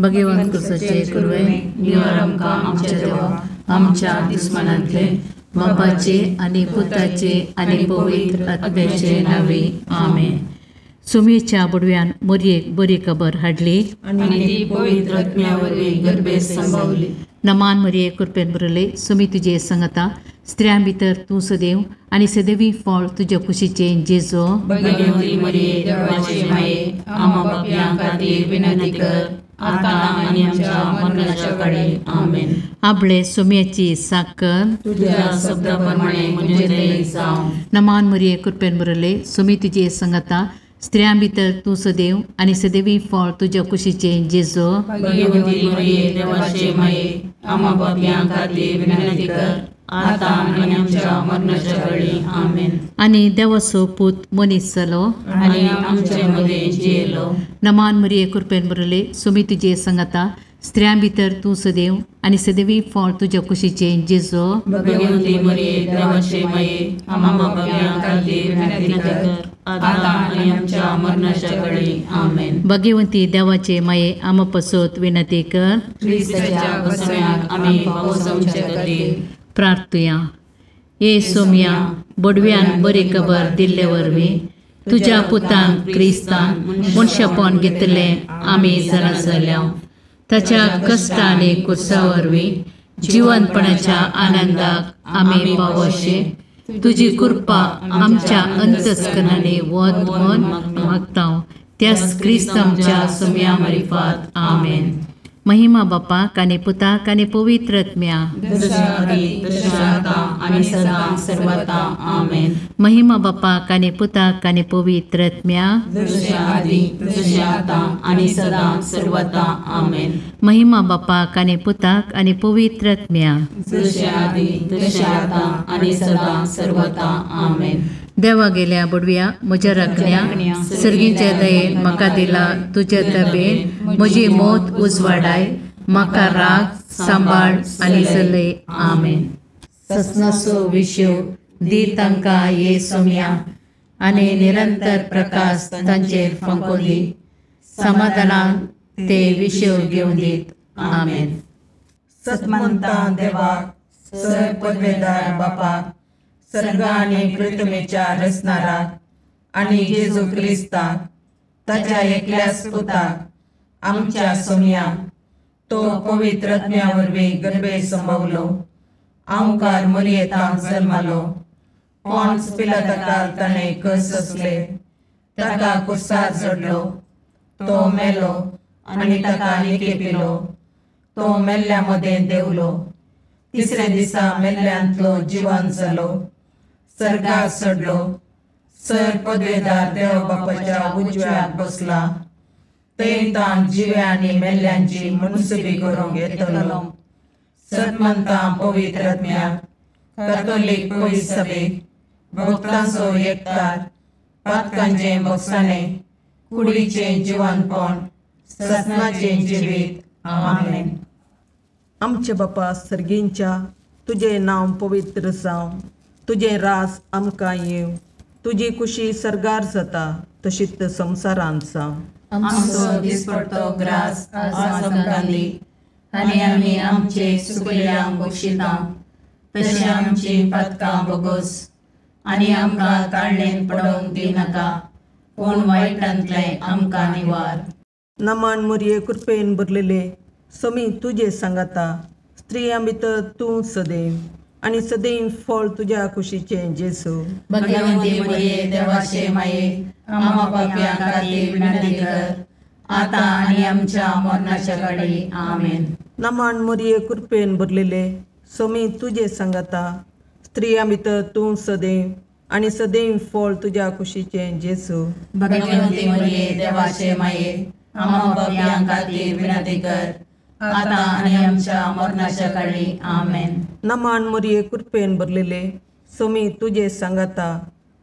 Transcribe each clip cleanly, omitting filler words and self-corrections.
भगवंत कुसाचे कुरवे निवार आमकां आमच्या देवा आमच्या दुस्मनांतले बापाचे आनी पुताचे आनी पवित्र आत्म्याचे नांवे आमेन. सुमेच्या बुडव्यान मोरयेक बरी खबर हाडली आनी ती पवित्र आत्म्या वरवीं गर्भेत संभावली. नमान मरिये कृपेन भरले सुमी तुजे संगता स्त्रियां भितर तूं सदैव आनी सदैवी फळ तुज्या कुशीचें जेजो. भगवती मरिये देवाचे माये आम्हा पापयां खातीर विनंती कर आतां आनी आमच्या मरणाच्या काळी आमेन. आपले सुम्याची साकर तुझ्या शब्दा प्रमाणे म्हजें जावं. नमान मरिये कृपेन भरले सुमी तुजे संगता स्त्रियां भितर तूं सदैव आनी सदैवी फळ तुज्या कुशीचें जेजो. भगवती मरिये देवाचे माये आम्हा पापयां खातीर विनंती कर आतां आनी आमच्या मरणाच्या काळी आमेन. आनी देवाचो पूत मनीस जालो आनी आमचे मदें जियेलो. नमान मरिये कृपेन भरले सुमी तुजे संगता स्त्रियां भितर तूं सदैव आनी सदैवी फळ तुज्या कुशीचें जेजो. भगवती मरिये देवाचे माये आम्हा पापयां खातीर विनंती कर आतां आनी आमच्या मरणाच्या काळी आमेन. भगवंती देवाचे माये आम्हा पसत विनंती कर. क्रिस्ताच्या बसव्याक आमी पावसाचे खातीर प्रार्थुया. ये सोम्या बडव्यान बरी खबर दिल्ले वरवीं तुज्या पुतान क्रिस्तान मनशापण घेतलें आमी जाणा जाल्या. ताच्या कश्ट आनी कुर्सा वरवीं जिवनपणाच्या आनंदाक आमी पावोशे तुजी कृपा आमच्या अंतस्करणांनी वत म्हूण मागता त्याच क्रिस्त आमच्या सोम्या मारिफात आमेन. महिमा बापाक आनी पुताक आनी पवित्र आत्म्या. महिमा बापाक आनी पुताक आनी पवित्र आत्म्या. महिमा बापाक आनी पुताक आनी पवित्र आत्म्या. देवा गेल्या बुडव्या म्हज्या राखण्या सर्गीच्या दयेन म्हाका दिला तुज्या दबेन म्हजी मौत उजवाडाय म्हाका राग सांबाळ आनी चलय आमेन. ससनाचो विशय दी तांकां ये सोम्या आनी निरंतर प्रकाश तांचेर फांको दी समाधानान ते विशय घेवन दीत आमेन. सतमंता देवाक सर पदवेदार बापाक सर्ग आनी पृथ्वीच्या रचणाराक आनी जेजू क्रिस्ताक ताच्या एकल्याच पुताक आमच्या सोम्याक तो पवित्र आत्म्या वरवीं गर्भे संभवलो आंवकार मरियेतांक जल्मालो पॉन्स पिलाताकाल ताणें कस सोंसले ताका कुर्सार चडलो तो मेलो आनी ताका निकेपिलो तो मेल्ल्या मदें देंवलो तिसऱ्या दिसा मेल्ल्यांतलो जिवन जालो सर्गाक चडलो सर पदवेदार देव बापाच्या उजव्याक बसला थंय ताण जिव्या आनी मेल्ल्यांची मनसुबी करूंक येतलो. सतमंता पवित्र आत्म्याक कॅथोलीक पवित्र सभेक भक्तांचो एकतार पातकांचें भोगसाणें कुडीचें जिवनपण ससनाचें जिवीत आमेन. आमचे बापा सर्गींच्या तुजें नांव पवित्र जावं तुजें रास आमकां येवं तुजी कुशी सर्गार जाता तशीच संवसारांत जावं. आमचो दिसपडतो ग्रास आज आमकां दी आनी आमी आमचे सुकल्यांक बक्षिता तशें आमची पातकां बोगोस आनी आमकां ताळणेन पडोवंक दिनाका पूण वायटांतलें आमकां निवार. नमान मोरये कृपेन भरलेले समी तुजे सांगाता स्त्रियां भितर तूं सदैव आनी सदैव फळ तुज्या कुशीचें जेजू. भगवंती मरिये देवाचे माये आम्हा पापयां खातीर विनंती कर आतां आनी आमच्या मरणाच्या काळी आमेन. नमान मोरये कृपेन भरलेले समी तुजे सांगाता स्त्रियां भितर तूं सदैव आनी सदैव फळ तुज्या कुशीचें जेजू. भगवंती मरिये देवाचे माये आम्हा पापयां खातीर विनंती कर आतां आनी आमच्या मरणाच्या काळी आमेन. नमान मोरये कृपेन भरलेले समी तुजे सांगाता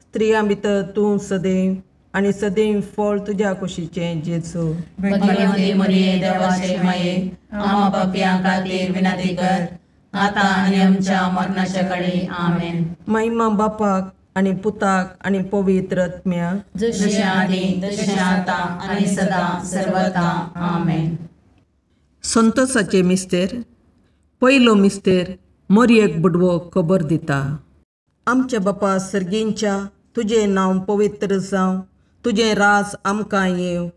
स्त्रियां भितर तूं सदैव आनी सदैव फळ तुज्या कुशीचें जेजू. भगवंती मरिये देवाचे माये आम्हा पापयां खातीर विनंती कर आतां आनी आमच्या मरणाच्या काळी आमेन. महिमा बापाक आनी पुताक आनी पवित्र आत्म्याक जशें आदी तशें आतां आनी सदां सर्वता आमेन. संतोषाचे मिस्तेर. पयलो मिस्तेर मोरयेक बुडवो खबर दिता. आमच्या बापा सर्गींच्या, तुजें नांव पवित्र जावं, तुजें राज आमकां येवं,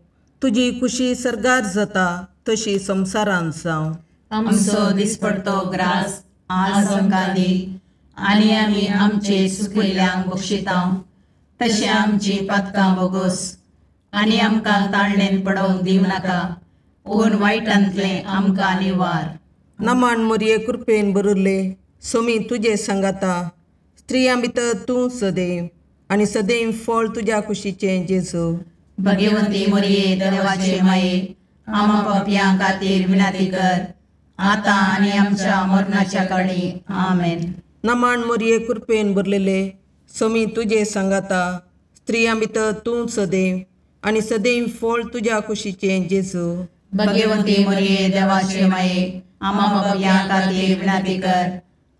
तुजी खुशी सर्गार जाता तशी संवसारांत जावं. आमचो दिसपडतो ग्रास आज आमकां दी आनी आमी आमचे सुकिल्ल्यांक बक्षिता तशें आमची पातकां बोगोस आनी आमकां ताळणेन पडोवंक दिवं नाका पूण वायटांतलें आमकां निवार. नमान मोरये कृपेन बरुल्ले, सोमी तुजे सांगाता, स्त्रियां भितर तूं सदैव आनी सदैव फळ तुज्या कुशीचें जेजू. भगवंती मोरये देवाचे माये, आमा पापयां खातीर विनंती कर आतां आनी आमच्या मरणाच्या काळी. आमेन. नमान मोरये कृपेन भरलेले, सोमी तुजे सांगाता, स्त्रियां भितर तूं सदैव आनी सदैव फळ तुज्या कुशीचें जेजू. भगवंती मोरये देवाचे माये, आमा पापयां खातीर विनंती कर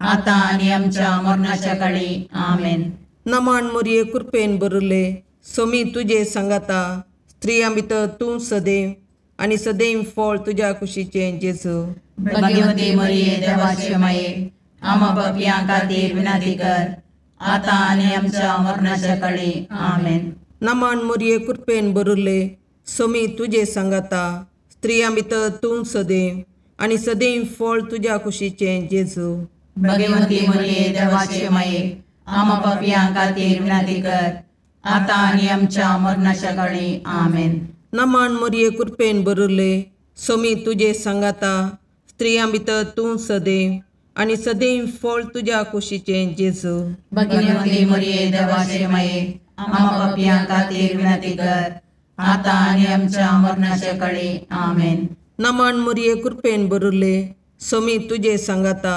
आतां आनी आमच्या मरणाच्या काळी. आमेन. नमान मोरये कृपेन भरले, सोमी तुजे सांगाता, स्त्रियां भितर तूं सदैव आनी सदैव फळ तुज्या कुशीचें जेजू. भगवंती मोरये देवाचे माये, आमा पापयां खातीर विनंती कर आतां आनी आमच्या मरणाच्या काळी. आमेन. नमान मोरये कृपेन भरले, सोमी तुजे सांगाता, स्त्रियां भितर तूं सदैव आनी सदैव फळ तुज्या कुशीचें जेजू. भगवंती मोरये देवाचे माये, आमा पापयां खातीर विनंती कर आतां आनी आमच्या मरणाच्या काळी. आमेन. नमान मोरये कृपेन भरले, सोमी तुजे सांगाता, स्त्रियां भितर तूं सदैव आनी सदैव फळ तुज्या कुशीचें जेजू. भगवंती मोरये देवाचे माये, आमा पापयां खातीर विनंती कर आतां आनी आमच्या मरणाच्या काळी. आमेन. नमान मोरये कृपेन भरले, सोमी तुजे सांगाता,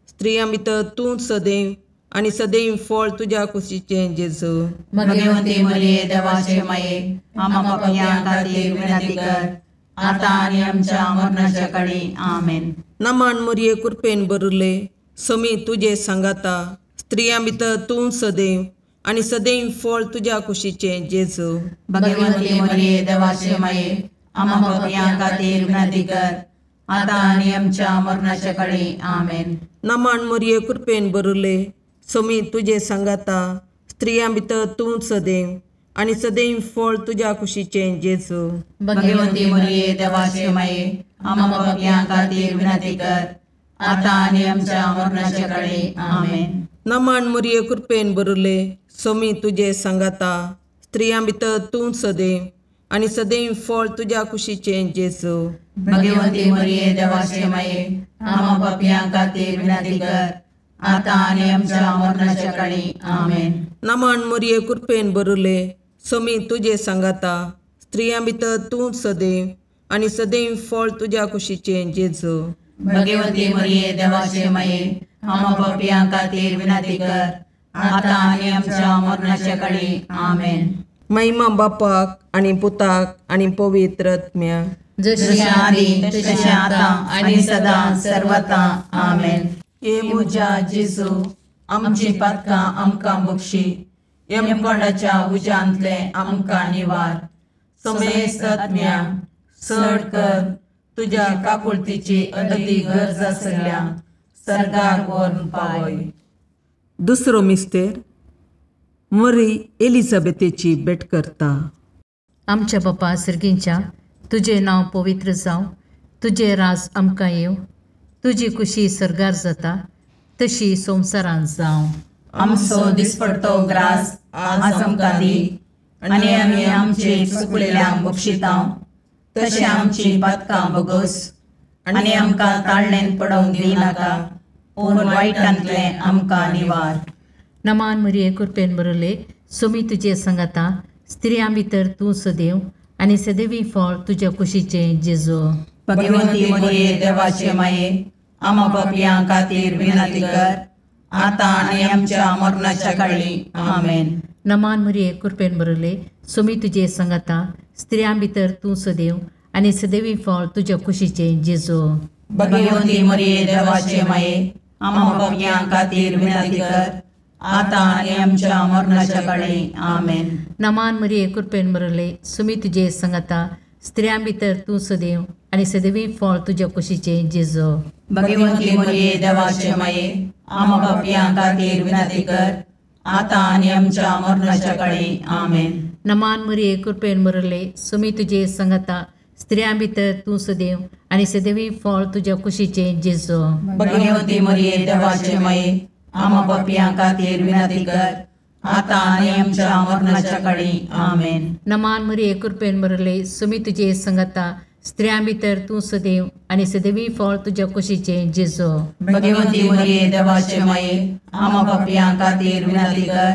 स्त्रियां भितर तूं सदैव आनी सदैव फळ तुज्या कुशीचें जेजू. भगवंती मोरये देवाचे माये, आमा पापयां खातीर विनंती कर आतां आनी आमच्या मरणाच्या काळी. आमेन. नमान मोरये कृपेन भरले, सोमी तुजे सांगाता, स्त्रियां भितर तूं सदैव आनी सदैव फळ तुज्या कुशीचें जेजू. भगवंती मोरये देवाचे माये, आमा पापयां खातीर विनंती कर आतां आनी आमच्या मरणाच्या काळी. आमेन. नमान मोरये कृपेन भरले, सोमी तुजे सांगाता, स्त्रियां भितर तूं सदैव आनी सदैव फळ तुज्या कुशीचें जेजू. भगवंती मोरये देवाचे माये, आमा पापयां खातीर विनंती कर आतां आनी आमच्या मरणाच्या काळी. आमेन. नमान मोरये कृपेन भरले, सोमी तुजे सांगाता, स्त्रियां भितर तूं सदैव आनी सदैव फळ तुज्या कुशीचें जेजू. भगवंती मोरये देवाचे माये, आमा पापयां खातीर विनंती कर आतां आनी आमच्या मरणाच्या काळी. आमेन. नमान मोरये कृपेन भरले, सोमी तुजे सांगाता, स्त्रियां भितर तूं सदैव आनी सदैव फळ तुज्या कुशीचें जेजू. भगवंती मोरये देवाचे माये, आमा पापयां खातीर विनंती कर आतां आनी आमच्या मरणाच्या काळी. आमेन. महिमा बापाक आनी पुताक आनी पवित्र आत्म्याक, जशी आदी तशें आतां आनी सदां सर्वता. आमेन. हे म्हज्या जेजू, आमची पातकां आमकां बक्षी, यमकोंडाच्या उज्यांतलें आमकां निवार, समेस्त आत्म्या चड कर तुज्या काकुळतीची अदती गरज आसल्या सर्गाक व्हरून पावय. दुसरो मिस्तेर मरी एलिझाबेथेची भेट करता. आमच्या बापा सर्गींच्या, तुजें नांव पवित्र जावं, तुजें राज आमकां येवं, तुजी खुशी सर्गार जाता तशी संवसारांत जावं. आमचो दिसपडतो ग्रास आज आमकां दी आनी आमी आमचे चुकलेल्यांक बक्षिता तशें आमची पातकां बोगोस आनी आमकां ताळणेन पडोवंक दिनाका पूण वायटांतलें आमकां निवार. नमान मरिये कृपेन बरले, सोमी तुजे सांगाता, स्त्रियां भितर तूं सदैव आनी सदैवी फळ तुज्या कुशीचें जेजू. भगवंती मरिये देवाचे माये, आमा पापयां खातीर विनंती कर आतां आनी आमच्या मरणाच्या काळी. आमेन. नमान मरिये कृपेन बरले, सोमी तुजे सांगाता, स्त्रियां भितर तूं सदैव आनी सदैवी फळ तुज्या कुशीचें जेजू. भगवंती मरिये देवाचे माये, आमा पापयां खातीर विनंती कर आतां आनी आमच्या मरणाच्या काळी. आमेन. नमान मरिये कृपेन बरले, सोमी तुजे सांगाता, स्त्रियां भितर तूं सदैव आनी सदैवी फळ तुज्या कुशीचें जेजू. भगवंती मरिये देवाचे माये, आम्हा पापयां खातीर विनंती कर, आतां आनी आमच्या मरणाच्या काळी. आमेन. नमान मरिये, कृपेन भरले, सुमी तुजे संगता, स्त्रियां भितर तूं सदैव आनी सदैवी फळ तुज्या कुशीचें जेजू. भगवंती मरिये देवाचे माये, आम्हा पापयां खातीर विनंती कर, आतां आनी आमच्या मरणाच्या काळी. आमेन. नमान मरिये, कृपेन भरले, सुमी तुजे संगता, स्त्रियां भितर तूं सदैव आनी सदैवी फळ तुज्या कुशीचें जेजू. भगवंती मरिये देवाचे माये, आम्हा पापयां खातीर विनंती कर,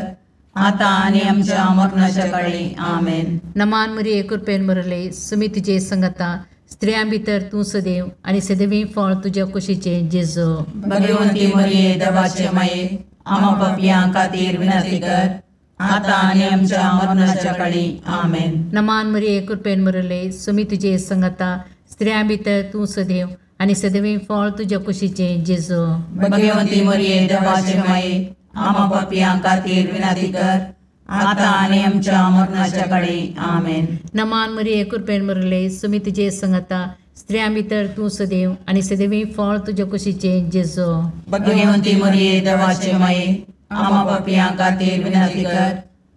आतां आनी आमच्या मरणाच्या काळी. आमेन. नमान मरिये, कृपेन भरले, सुमी तुजे संगता, स्त्रियां भितर तूं सदैव आनी सदैवी फळ तुज्या कुशीचें जेजू. भगवंती मरिये देवाचे माये, आम्हा पापयां खातीर विनंती कर, आतां आनी आमच्या मरणाच्या काळी. आमेन. नमान मरिये, कृपेन भरले, सुमी तुजे संगता, स्त्रियां भितर तूं सदैव आनी सदैवी फळ तुज्या कुशीचें जेजू. भगवंती मरिये देवाचे माये, आम्हा पापयां खातीर विनंती कर, आतां आनी आमच्या मरणाच्या काळी. आमेन. नमान मरिये, कृपेन भरले, सुमी तुजे संगता, स्त्रियां भितर तूं सदैव आनी सदैवी फळ तुज्या कुशीचें जेजू. भगवंती मरिये देवाचे माये, आम्हा पापयां खातीर विनंती कर,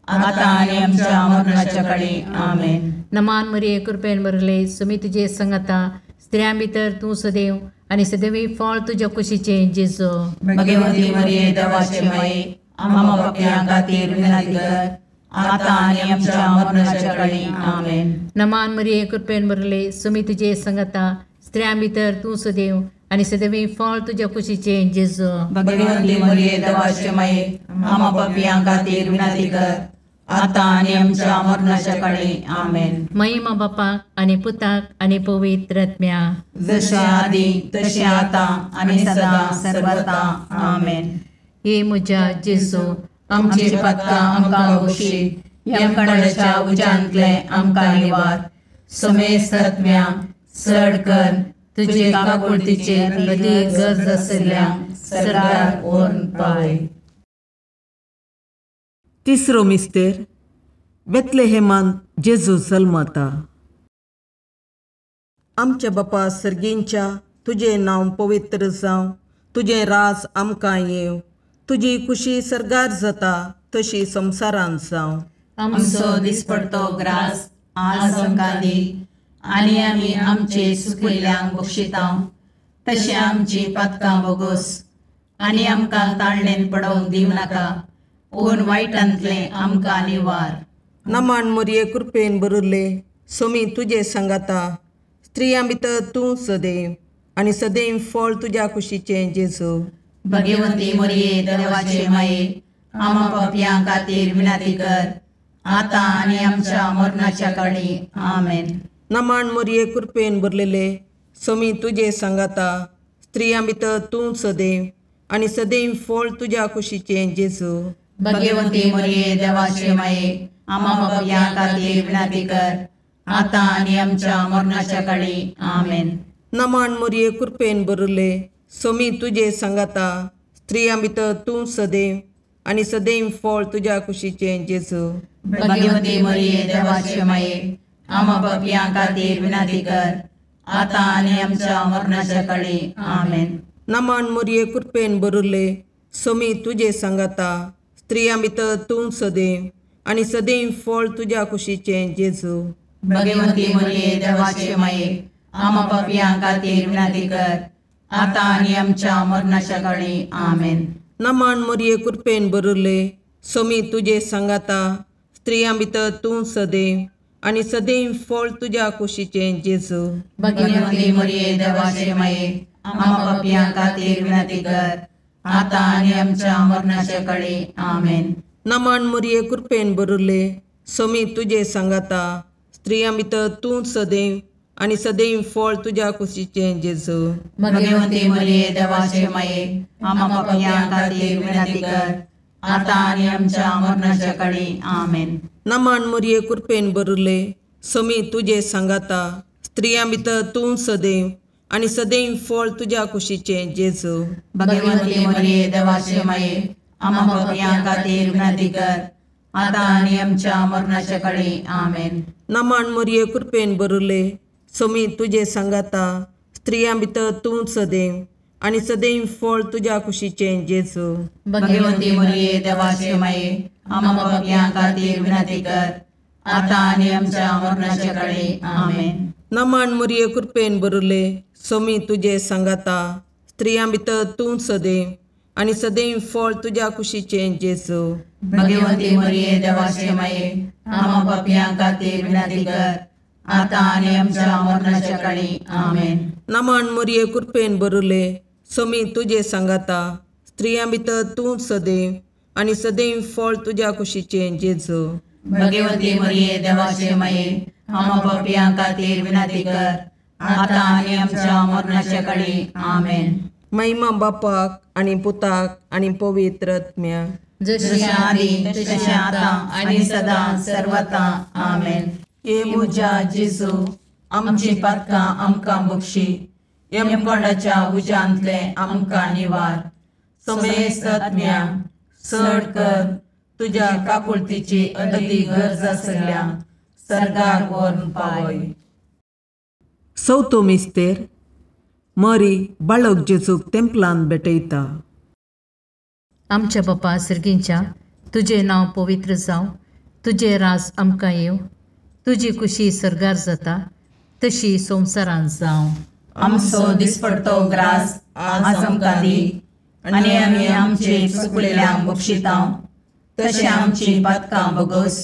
आतां आनी आमच्या मरणाच्या काळी. आमेन. नमान मरिये, कृपेन भरले, सुमी तुजे संगता, स्त्रियां भितर तूं सदैव आनी सदैवी फळ तुज्या कुशीचें जेजू. भगवंती मरिये देवाचे माये, आम्हा पापयां खातीर विनंती कर, आतां आनी आमच्या मरणाच्या काळी. आमेन. नमान मरिये, कृपेन भरले, सुमी तुजे संगता, स्त्रियां भितर तूं सदैव आनी सदैवी फळ तुज्या कुशीचें जेजू. भगवंती मरिये देवाचे माये, आम्हा पापयां खातीर विनंती कर, आतां आनी आमच्या मरणाच्या काळी. आमेन. महिमा बापाक आनी पुताक आनी पवित्र आत्म्या, जशें आदी तशें आतां आनी सदां सर्वता. आमेन. हे म्हज्या जेजू, आमची पातकां आमकां बक्षी, यमकंडाच्या उज्यांतले आमकां निवार, समेस्त आत्म्या चड कर तुजे काकुळतीचेर अदीक गरज आशिल्ल्या सरकार व्हरून पावय. तिसरो मिस्तेर, बेतलेहेमान जेजू जल्मता. आमच्या बापा सर्गींच्या, तुजें नांव पवित्र जावं, तुजें राज आमकां येवं, तुजी कुशी सर्गार जाता तशी संवसारांत जावं. आमचो दिसपडतो ग्रास आज आमकां दी, आनी आमी आमचे सुकिल्ल्यांक बक्षिता तशें आमची पातकां बोगोस, आनी आमकां ताळणेन पडोवंक दिवं नाका, पूण वायटांतलें आमकां निवार. नमान मरिये, कृपेन भरिल्ले, सोमी तुजे सांगाता, स्त्रियां भितर तूं सदैव आनी सदैव फळ तुज्या कुशीचें जेजू. भगवंती मरिये देवाचे माये, आम्हा पापयां खातीर विनंती कर, आतां आनी आमच्या मरणाच्या काळी. आमेन. नमान मरिये, कृपेन भरलेले, सोमी तुजे सांगाता, स्त्रियां भितर तूं सदैव आनी सदैव फळ तुज्या कुशीचें जेजू. भगवंती मरिये देवाचे माये, आम्हा पापयां खातीर विनंती कर, आतां आनी आमच्या मरणाच्या काळी. आमेन. नमान मरिये, कृपेन भरिल्ले, सोमी तुजे सांगाता, स्त्रियां भितर तूं सदैव आनी सदैव फळ तुज्या कुशीचें जेजू. भगवंती मरिये देवाचे माये, आम्हा पापयां खातीर विनंती कर, आतां आनी आमच्या मरणाच्या काळी. आमेन. नमान मरिये, कृपेन भरिल्ले, सोमी तुजे सांगाता, स्त्रियां भितर तूं सदैव आनी सदैव फळ तुज्या कुशीचें जेजू. भगवंती मरिये देवाचे माये, आम्हा पापयां खातीर विनंती कर, आतां आनी आमच्या मरणाच्या काळी. आमेन. नमान मरिये, कृपेन भरिल्ले, सोमी तुजे सांगाता, स्त्रियां भितर तूं सदैव आनी सदैव फळ तुज्या कुशीचें जेजू. भगवंती मरिये देवाचे माये, आम्हा पापयां खातीर विनंती कर, आतां आनी आमच्या मरणाच्या काळी. आमेन. नमान मरिये, कृपेन भरिल्ले, सोमी तुजे सांगाता, स्त्रियां भितर तूं सदैव आनी सदैव फळ तुज्या कुशीचें जेजू. भगवंती मरिये देवाचे माये, आम्हा पापयां खातीर विनंती कर, आतां आनी आमच्या मरणाच्या काळी. आमेन. नमान मरिये, कृपेन भरिल्ले, सोमी तुजे सांगाता, स्त्रियां भितर तूं सदैव आनी सदैव फळ तुज्या कुशीचें जेजू. भगवंती मरिये देवाचे माये, आम्हा पापयां खातीर विनंती कर, आतां आनी आमच्या मरणाच्या काळी. आमेन. नमन मरिये कृपेन भरिल्ले, स्वामी तुजे सांगाता, स्त्रियां भितर तूं सदैव आनी सदैव फळ तुज्या कुशीचें जेजू. भगवंती मरिये देवाचे माये, आम्हा पापयां खातीर विनंती कर, आतां आनी आमच्या मरणाच्या काळी. आमेन. नमन मरिये कृपेन भरिल्ले, स्वामी तुजे सांगाता, स्त्रियां भितर तूं सदैव आनी सदैव फळ तुज्या कुशीचें जेजू. भगवंती मरिये देवाचे माये, आम्हा पापयां खातीर विनंती कर, आतां आनी आमच्या मरणाच्या काळी. आमेन. नमन मरिये कृपेन भरिल्ले, स्वामी तुजे सांगाता, स्त्रियां भितर तूं सदैव आनी सदैव फळ तुज्या कुशीचें जेजू. भगवंती मरिये देवाचे माये, आम्हा पापयां खातीर विनंती कर, आतां आनी आमच्या मरणाच्या काळी. आमेन. महिमा बापाक आनी पुताक आनी पवित्र आत्म्याक, जशें आदी तशें आतां आनी सदां सर्वता. आमेन. हे म्हज्या जेजू, आमची पातकां आमकां बक्षी, यमकोंडाच्या उज्यांतलें आमकां निवार, समेस्त आत्म्यांक चड कर तुज्या काकुळतीची अदती गरज आसल्या सर्गाक व्हरून पावय. चवथो मिस्तेर. मरी बाळक जेजूक तेंपलान भेटयता. आमच्या बापा सर्गींच्या, तुजें नांव पवित्र जावं, तुजें राज आमकां येवं, तुजी कुशी सर्गार जाता तशी संवसारांत जावं. आमचो दिसपडतो ग्रास आज आमकां दी, आनी आमी आमचे चुकलेल्यांक बक्षितांव तशें आमची पातकां बगोस,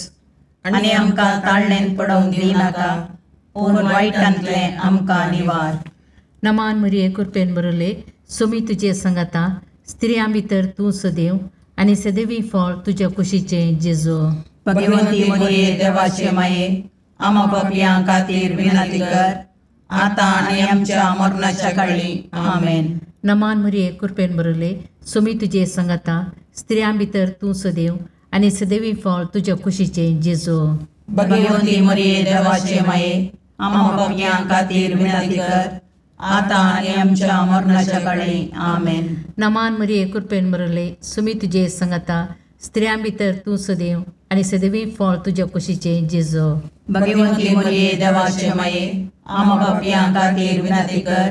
आनी आमकां ताळणेन पडोवंक दिनाका, पूण वायटांतलें आमकां निवार. नमान मरिये कृपेन भरिल्ले, स्वामी तुजे सांगाता, स्त्रियां भितर तूं सदैव आनी सदैवी फळ तुज्या कुशीचें जेजू. भगवंती मरिये देवाचे माये, आम्हा पापयां खातीर विनंती कर, आतां आनी आमच्या मरणाच्या काळी. आमेन. नमान मरिये कृपेन भरिल्ले, स्वामी तुजे सांगाता, स्त्रियां भितर तूं सदैव आनी सदैवी फळ तुज्या कुशीचें जेजू. भगवंती मरिये देवाचे माये, आम्हा पापयां खातीर विनंती कर, आतां आनी आमच्या मरणाच्या काळी. आमेन. नमान मरिये कृपेन भरिल्ले, स्वामी तुजे सांगाता, स्त्रियां भितर तूं सदैव आनी सदैवी फळ तुज्या कुशीचें जेजू. भगवंती मरिये देवाचे माये, आम्हा पापयां खातीर विनंती कर,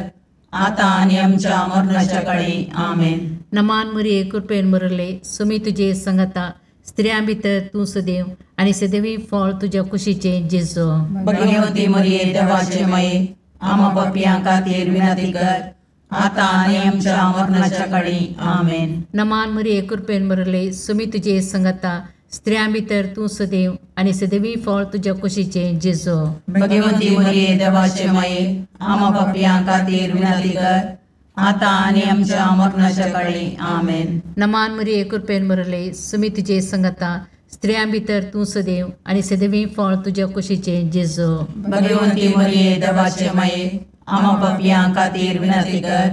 आतां आनी आमच्या मरणाच्या काळी. आमेन. नमान मरिये कृपेन भरिल्ले, स्वामी तुजे सांगाता, स्त्रियां भितर तूं सदैव आनी सदैवी फळ तुज्या कुशीचें जेजू. भगवंती मरिये देवाचे माये, आम्हा पापयां खातीर विनंती कर, आतां आनी आमच्या मरणाच्या काळी. आमेन. नमान मरिये कृपेन भरिल्ले, स्वामी तुजे सांगाता, स्त्रियां भितर तूं सदैव आनी सदैवी फळ तुज्या कुशीचें जेजू. भगवंती मरिये देवाचे माये, आम्हा पापयां खातीर विनंती कर, आतां आनी आमच्या मरणाच्या काळी. आमेन. नमान मरिये कृपेन भरिल्ले, स्वामी तुजे सांगाता, स्त्रियां भितर तूं सदैव आनी सदैवी फळ तुज्या कुशीचें जेजू. भगवंती मरिये देवाचे माये, आम्हा पापयां खातीर विनंती कर,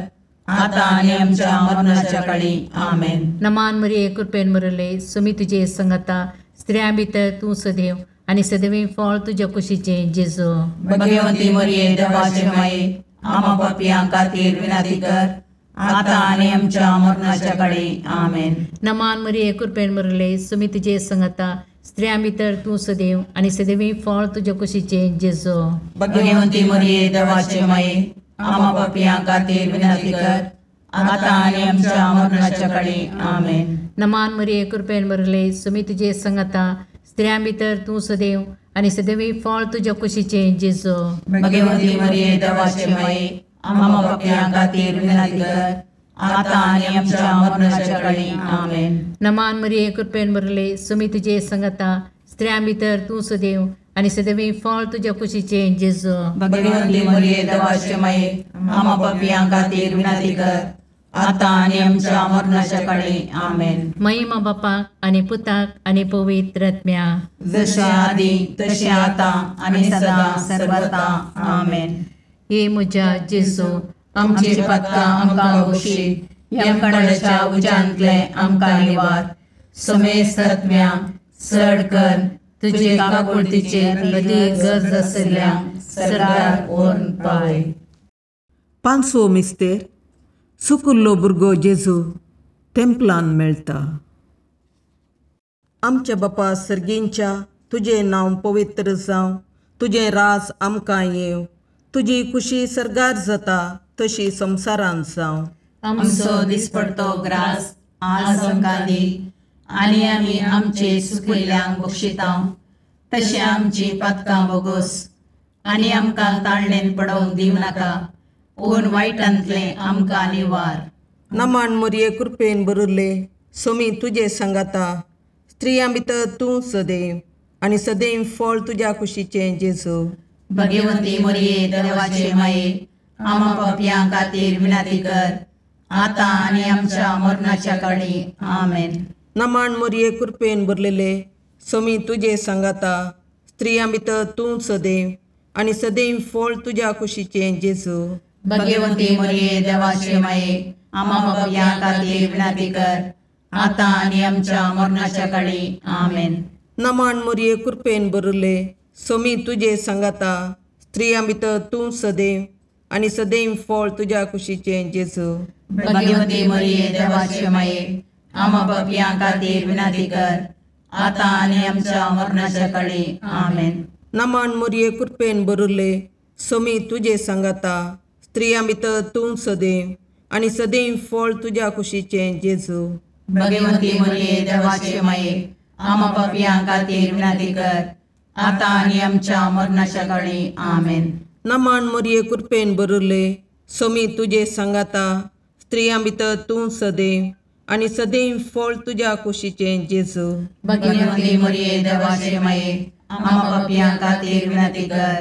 आतां आनी आमच्या मरणाच्या काळी. आमेन. नमान मरिये कृपेन भरिल्ले, स्वामी तुजे सांगाता, स्त्रियां भितर तूं सदैव आनी सदैवी फळ तुज्या कुशीचें जेजू. भगवंती मरिये देवाचे माये, आम्हा पापयां खातीर विनंती कर, आतां आनी आमच्या मरणाच्या काळी. आमेन. नमान मरिये कृपेन भरिल्ले, स्वामी तुजे सांगाता, स्त्रियां भितर तूं सदैव आनी सदैवी फळ तुज्या कुशीचें जेजू. भगवंती मरिये देवाचे माये, आम्हा पापयां खातीर विनंती कर, आतां आनी आमच्या मरणाच्या काळी. आमेन. नमान मरिये कृपेन भरिल्ले, स्वामी तुजे सांगाता, स्त्रियां भितर तूं सदैव आनी सदैवी फळ तुज्या कुशीचें जेजू. भगवंती मरिये देवाचे माये, आम्हा पापयां खातीर विनंती कर, आतां आनी आमच्या मरणाच्या काळी. आमेन. नमान मरिये कृपेन भरिल्ले, स्वामी तुजे सांगाता, स्त्रियां भितर तूं सदैव आनी सदैवी फळ तुज्या कुशीचें जेजू. भगवंती मरिये देवाचे माये, आम्हा पापयां खातीर विनंती कर, आतां आनी आमच्या मरणाच्या काळी. आमेन. महिमा बापाक आनी पुताक आनी पवित्र आत्म्याक, जशें आदी तशें आतां आनी सदां सर्वता. आमेन. हे म्हज्या जेजू, आमची पातकां आमकां बक्षी, यमकंडाच्या उज्यांतलें आमकां निवार, समेस्त आत्म्यांक चड कर तुजे काकुळतीचे अदीक गरज आशिल्ल्यांक सर्गाक व्हरून पावय. पांचवो मिस्तेर. सुकुल्लो भुरगो जेजू तेंपलान मेळटा. आमच्या बापा सर्गींच्या तुजें नांव पवित्र जावं, तुजें राज आमकां येवं, तुजी खुशी सर्गार जाता तशी संवसारांत जावं. आमचो दिसपडतो ग्रास आज आमकां दी आनी आमी आमचे सुकिल्ल्यांक बक्षिता तशें आमची पातकां बोगोस आनी आमकां ताळणेन पडोवंक दिवं नाका पूण वायटांतलें आमकां निवार. नमान मोरये कृपेन बरुल्ले सोमी तुजे सांगाता, स्त्रियां भितर तूं सदैव आनी सदैव फळ तुज्या कुशीचें जेजू. भगवंती मोरये देवाचे माये आमा पापयां खातीर विनंती कर आतां आनी आमच्या मरणाच्या काळी. आमेन. नमान मोरये कृपेन भरलेले सोमी तुजे सांगाता, स्त्रियां भितर तूं सदैव आनी सदैव फळ तुज्या कुशीचें जेजू. भगवंती मोरये देवाचे माये आमा पापयां खातीर विनंती कर आतां आनी आमच्या मरणाच्या काळी. आमेन. नमान मोरये कृपेन भरले सोमी तुजे सांगाता, स्त्रियां भितर तूं सदैव आनी सदैव फळ तुज्या कुशीचें जेजू. भगवंती मोरये देवाचे माये आमा पापयां खातीर विनंती कर आतां आनी आमच्या मरणाच्या काळी. आमेन. नमान मोरये कृपेन भरले सोमी तुजे सांगाता, स्त्रियां भितर तूं सदैव आनी सदैव फळ तुज्या कुशीचें जेजू. भगवंती मोरये देवाचे माये आमा पापयां खातीर विनंती कर आतां आनी आमच्या मरणाच्या काळी. आमेन. नमान मोरये कृपेन भरले सोमी तुजे सांगाता, स्त्रियां भितर तूं सदैव आनी सदैव फळ तुज्या कुशीचें जेजू. भगवंती मोरये देवाचे माये आमा पापयां खातीर विनंती कर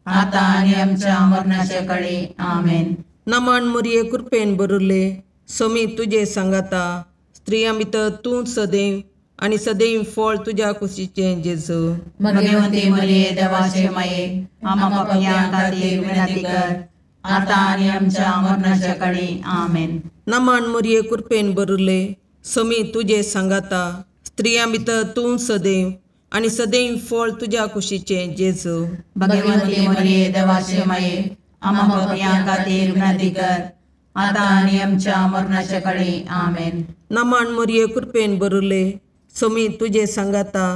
आतां आनी आमच्या मरणाच्या काळी. आमेन. नमान मोरये कृपेन भरले सोमी तुजे सांगाता, स्त्रियां भितर तूं सदैव आनी सदैव फळ तुज्या कुशीचें जेजू. भगवंती मोरये देवाचे माये आमा पापयां खातीर विनंती कर आतां आनी आमच्या मरणाच्या काळी. आमेन. नमान मोरये कृपेन भरले सोमी तुजे सांगाता, स्त्रियां भितर तूं सदैव आनी सदैव फळ तुज्या कुशीचें जेजू. भगवंती मोरये देवाचे माये आमा पापयां खातीर विनंती कर आतां आनी आमच्या मरणाच्या काळी. आमेन. नमान मोरये कृपेन भरले सोमी तुजे सांगाता,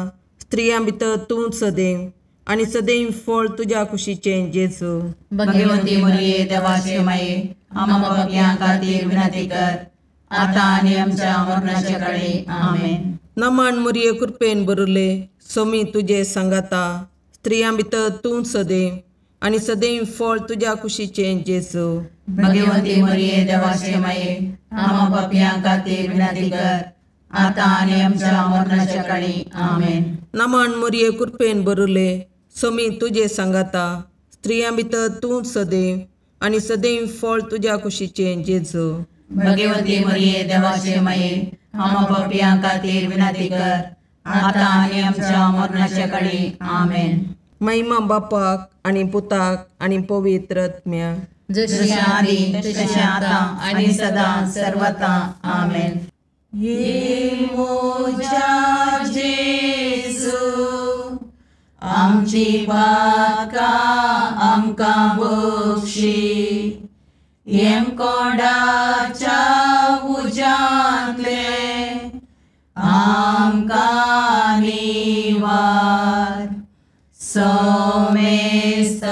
स्त्रियां भितर तूं सदैव आनी सदैव फळ तुज्या कुशीचें जेजू. भगवंती मोरये देवाचे माये आमा पापयां खातीर विनंती कर आतां आनी आमच्या मरणाच्या काळी. आमेन. नमान मोरये कृपेन भरले सोमी तुजे सांगाता, स्त्रियां भितर तूं सदैव आनी सदैव फळ तुज्या कुशीचें जेजू. भगवंती मोरये देवाचे माये आमा पापयां खातीर विनंती कर आतां आनी आमच्या मरणाच्या काळी. आमेन. नमान मोरये कृपेन भरले सोमी तुजे सांगाता, स्त्रियां भितर तूं सदैव आनी सदैव फळ तुज्या कुशीचें जेजू. भगवंती मोरये देवाचे माये आमा पापयां खातीर विनंती कर आतां आनी आमच्या मरणाच्या काळी. आमेन. महिमा बापाक आनी पुताक आनी पवित्र आत्म्याक, जशी आदी तशें आतां आनी सदां सर्वता. आमेन. ये मोजा जेजू आमची पातकां आमकां बक्षी, येमकोंडाच्या उज्यांतले आमकां निवार. सोमेस्तज्ञा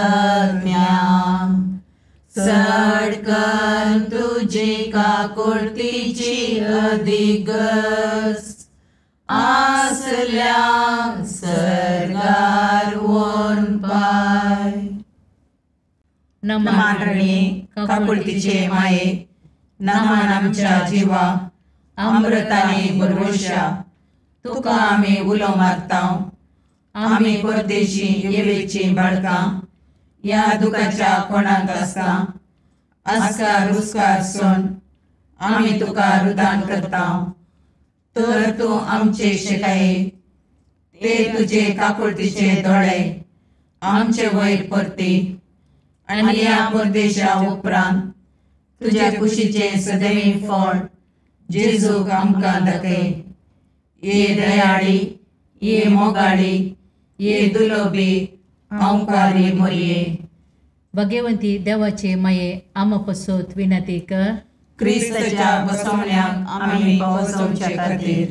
चड कर तुजी काकुळतीची अधिगस आसल्या सर्गार व्हरून पाय. नमान रणी काकुळतीचे माये, नमान आमच्या जिवा अमृताने भरवशा, तुका आमी उलो मारता. आमी परदेशी येवेची बाळकां ह्या दुखाच्या कोणाक आसता आस्कार उस्कार सोन आमी तुका रुदान करता. तर तूं आमचे शिकाये ते तुजे काकुळतीचे दोळे आमचे वयर परती आनी ह्या परदेशा उपरांत तुज्या कुशीचें सदैव फळ जेजूक आमकां दाखय. ये दयाळी, ये मोगाळी, ये दुलोबी अंकारी मोरये. भगवंती देवाचे माये आमा पसोत विनंती कर. क्रिस्ताच्या बसवण्याक आमी पावसोवचे खातीर.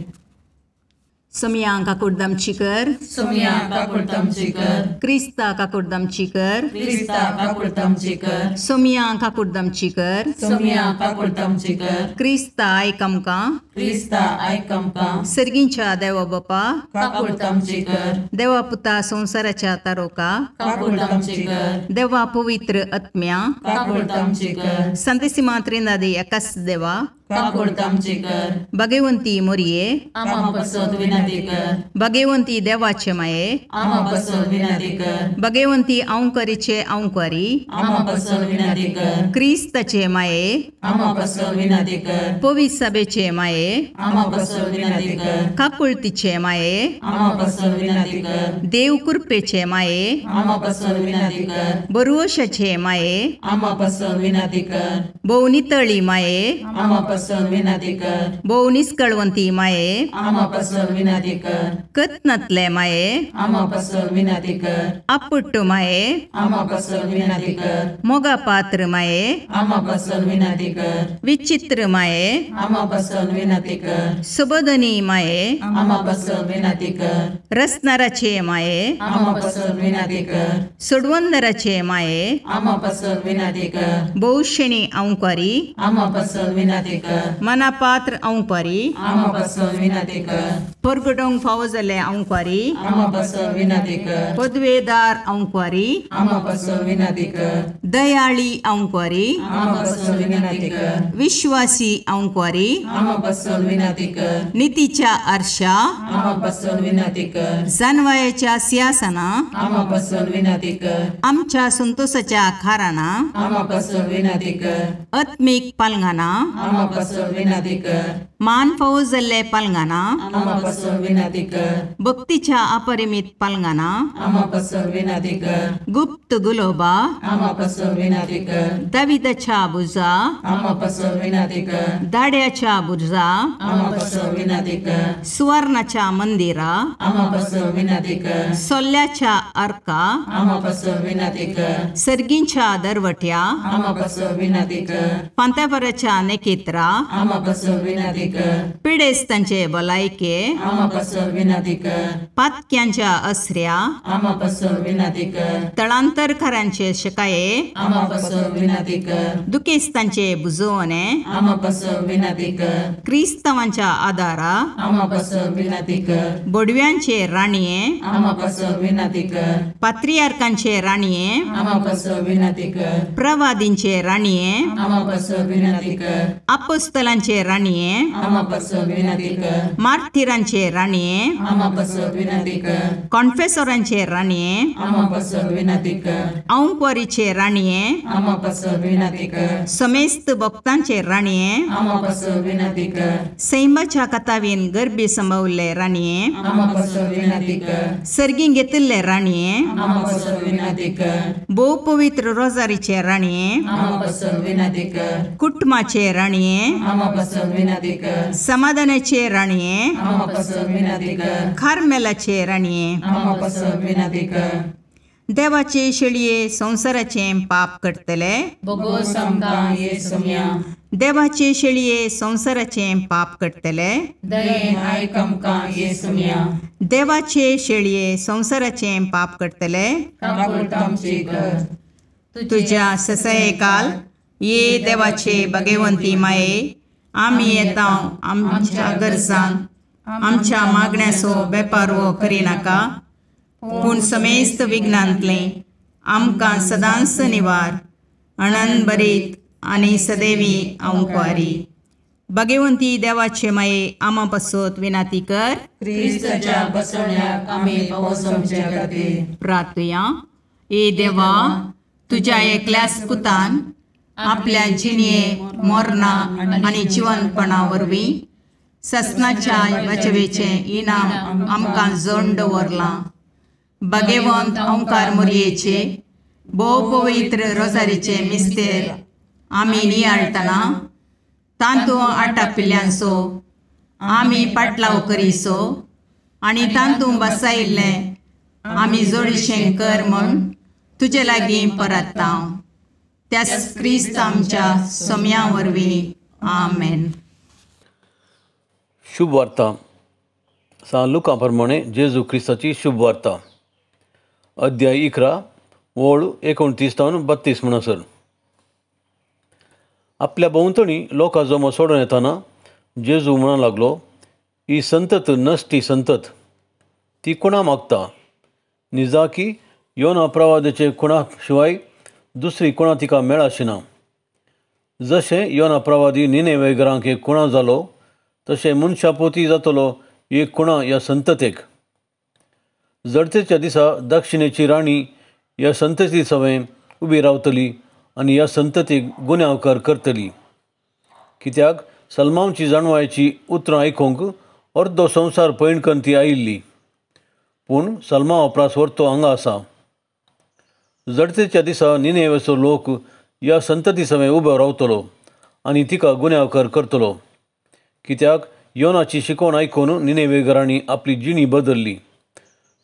सोमया काकुडदामची कर, सोमया काकुडदामची कर, क्रिस्ता काकुडदामची कर, क्रिस्ता काकुडदामची कर, सोमया काकुडदामची कर, सोमया काकुडदामची कर, क्रिस्ता आयक आमकां, क्रिस्ता आयक आमकां, सर्गींच्या देवा बापा काकुडदामची कर, देवा पुता संवसाराच्या तारोका काकुडदामची कर, देवा पवित्र आत्म्या काकुडदामची कर, संतेसिमा त्रिनादी एकाच देवा काकुडदामची कर, भगवंती मोरये आमा पासत विनंती कर, भगवंती देवाचे माये आमा पासत विनंती कर, भगवंती औंकरीचे औंकरी आमा पासत विनंती कर, क्रिस्ताचे माये आमा पासत विनंती कर, पवित्र सभेचे माये आमा पासत विनंती कर, काकुळतीचे माये आमा पासत विनंती कर, देव कृपेचे माये आमा पासत विनंती कर, बरोशाचे माये आमा पासत विनंती कर, भोव नितळी माये आमा पासत विनंती कर, भोव निस्कळवंती माये आमा पासत विनंती कर, कत्नातले माये आमा पासत विनंती कर, आपुट्ट माये आमा पासत विनंती कर, मोगा पात्र माये आमा पासत विनंती कर, विचित्र माये आमा पासत विनंती कर, सुबोधनी माये आमा पासत विनंती कर, रसनाराचे माये आमा पासत विनंती कर, सोडवंदराचे माये आमा पासत विनंती कर, भोवशेणी औंकारी आमा पासत विनंती कर, मनापात्र औंकारी आमा पासत विनंती कर, परगटोंक फावो जाल्ले औंकारी आमा पासत विनंती कर, पदवेदार औंकारी आमा पासत विनंती कर, दयाळी औंकारी आमा पासत विनंती कर, विश्वासी औंकारी आमा पासत विनंती कर, नितीच्या आरशा आमा पासत विनंती कर, जानवायाच्या सिंहासना आमा पासत विनंती कर, आमच्या संतोषाच्या खाराना आमा पासत विनंती कर, आत्मीक पालंगाना आमा पासत विनंती कर, मान फावो जाल्ले पालंगाना आमा पासत विनंती कर, भक्तीच्या अपरिमित पालंगाना आमा पासत विनंती कर, गुप्त गुलोबा आमा पासत विनंती कर, दाविदाच्या बुजा आमा पासत विनंती कर, दाड्याच्या बुर्जा आमा पासत विनंती कर, सुवर्णाच्या मंदिरा आमा पासत विनंती कर, सोल्ल्याच्या अर्का आमा पासत विनंती कर, सर्गींच्या दरवट्या आमा पासत विनंती कर, पांतापराच्या नेकेत्रा आमा पासत विनंती कर, पिडेस्तांचे भलायके आमा पासत विनंती कर, पातक्यांच्या असऱ्या आमा पासत विनंती कर, तळांतरकारांचे शकाये आमा पासत विनंती कर, दुखेस्तांचे बुजवणे आमा पासत विनंती कर, क्रिस्तावांच्या आदारा आमा पासत विनंती कर, बोडव्यांचे राणये आमा पासत विनंती कर, पात्रियार्कांचे राणये आमा पासत विनंती कर, प्रवादींचे राणये आमा पासत विनंती कर, अपोस्तलांचे राणये आमा पासत विनंती कर, मार्थिरांचे राणये आमा पासत विनंती कर, कॉन्फेसोरांचे राणये आमा पासत विनंती कर, औंकवारीचे राणये आमा पासत विनंती कर, समेस्त भक्तांचे राणये आमा पासत विनंती कर, सैमाच्या कथावीन गर्भी संभवल्ले राणये आमा पासत विनंती कर, सर्गीं घेतिल्ले राणये आमा पासत विनंती कर, भोव पवित्र रोजारीचे राणये आमा पासत विनंती कर, कुटुंबाचे राणये आमा पासत विनंती कर, समाधानाचे राणये आमा पासत विनंती कर, कार्मेलाचे राणये आमा पासत विनंती कर, देवाचे शेळये संवसाराचे पाप करतले बोगोस आमकां ये सोम्या, देवाचे शेळये संवसाराचे पाप करतले दयेन आयक आमकां ये सोम्या, देवाचे शेळये संवसाराचे पाप करतले काकुळटामची कर, तुझ्या ससयकाल ये देवाचे भगवंती माये आमी येता आमच्या गरजांक आमच्या मागण्याचो बेपारवो करिनाका पूण समेस्त विघ्नांतलें आमकां सदांच निवार अणनभरीत आनी सदैवी औंकवारी. भगवंती देवाचे माये आमा पासत विनाती कर. क्रिस्ताच्या बसवण्याक आमी पावस आमच्या खातीर प्रार्थुया. ए देवा, तुज्या एकल्याच पुतान आपल्या जिणये मरणा आनी जिवनपणा वरवीं ससनाच्या वाचवेचें इनाम आमकां जण दवरलां. भगवंत ओंकार मोरयेचे भोव पवित्र रोजारीचे मिस्तेर आमी नियाळटना तांतू आटापिल्ल्यांचो आमी पाटलाव करीसो आनी तांतू बसायिल्लें आमी जोडीशें कर म्हूण तुजे लागीं परत्ता. त्याच क्रिस्त आमच्या सोम्या वरवीं. आमेन. शुभ वार्ता सान लुका प्रमाणे जेजू क्रिस्ताची शुभ वार्ता, अध्याय 11 ओळ 29 तावन 32 म्हणसर. आपल्या भोंवतणी लोकां जमो सोडून येताना जेजू म्हणूंक लागलो, ही संतत नश्टी संतत, ती कोणा मागता? निजाकी योना प्रवादाचे खुणा शिवाय दुसरी कोणा तिका मेळाशिना. जशें योना प्रवादी निनेवे घरांक एक खुणा जालो, तशें मनशापोती जातलो एक खुणा ह्या संततेक. जडतेच्या दिसा दक्षिणेची राणी ह्या संतती सवें उबी रावतली आनी ह्या संततीक गुन्यांवकार करतली. कित्याक सलमांची जाणवायची उतरां आयकूंक अर्दो संवसार पयण करून ती आयिल्ली, पूण सलमा उपरास व्हरतो हांगा आसा. जडतेच्या दिसा निनेवेचो लोक ह्या संतती सवें उबो रावतलो आनी तिका गुन्यांवकार करतलो. कित्याक योनाची शिकवण आयकून निनेवे घरांनी आपली जिणी बदल्ली,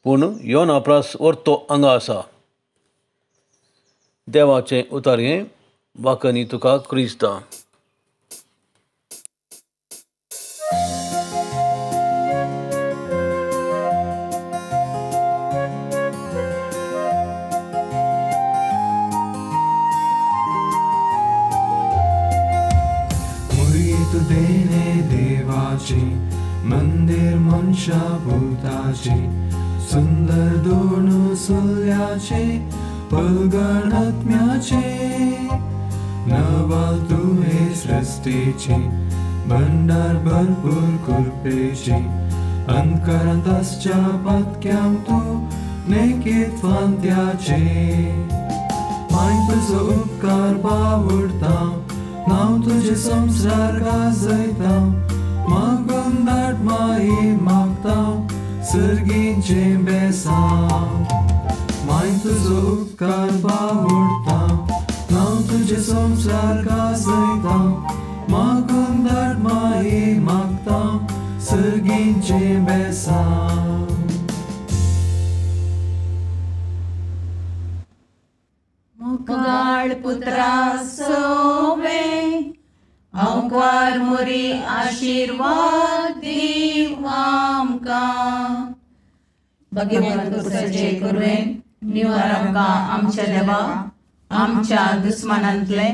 पूण योना प्रास व्हरतो हांगा आसा. देवाचें उतार हें वाकनी तुका क्रिस्ता. मंदिर मनशा भूताचे सुंदर दोन सुल्याचे पलगणात्म्याचे नवाल तुवे सृष्टीचे भंडार भरपूर कृपेचे अंतकरांत आसच्या पातक्यांक तूं नेकीत फांत्याचे. माय तुजो उपकार बावडता, नांव तुजें संवसार गाजयता, मागून धाड माई मागता सर्गीचें बेसांव. माय तुजो उपकार बावडता, नांव तुजें संवसार गाजयता, मागून धाड माई मागता सर्गीचें बेसांव. मुगाळ पुत्रा सोवे अंकार मोरी आशीर्वाद दीव आमकां. भगवंत पुरुषाचे कुरवेन निवार आमकां आमच्या देवा आमच्या दुस्मानांतले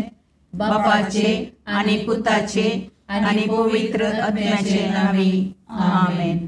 बापाचे आनी पुताचे आनी पवित्र आत्म्याचे नांवी आमेन.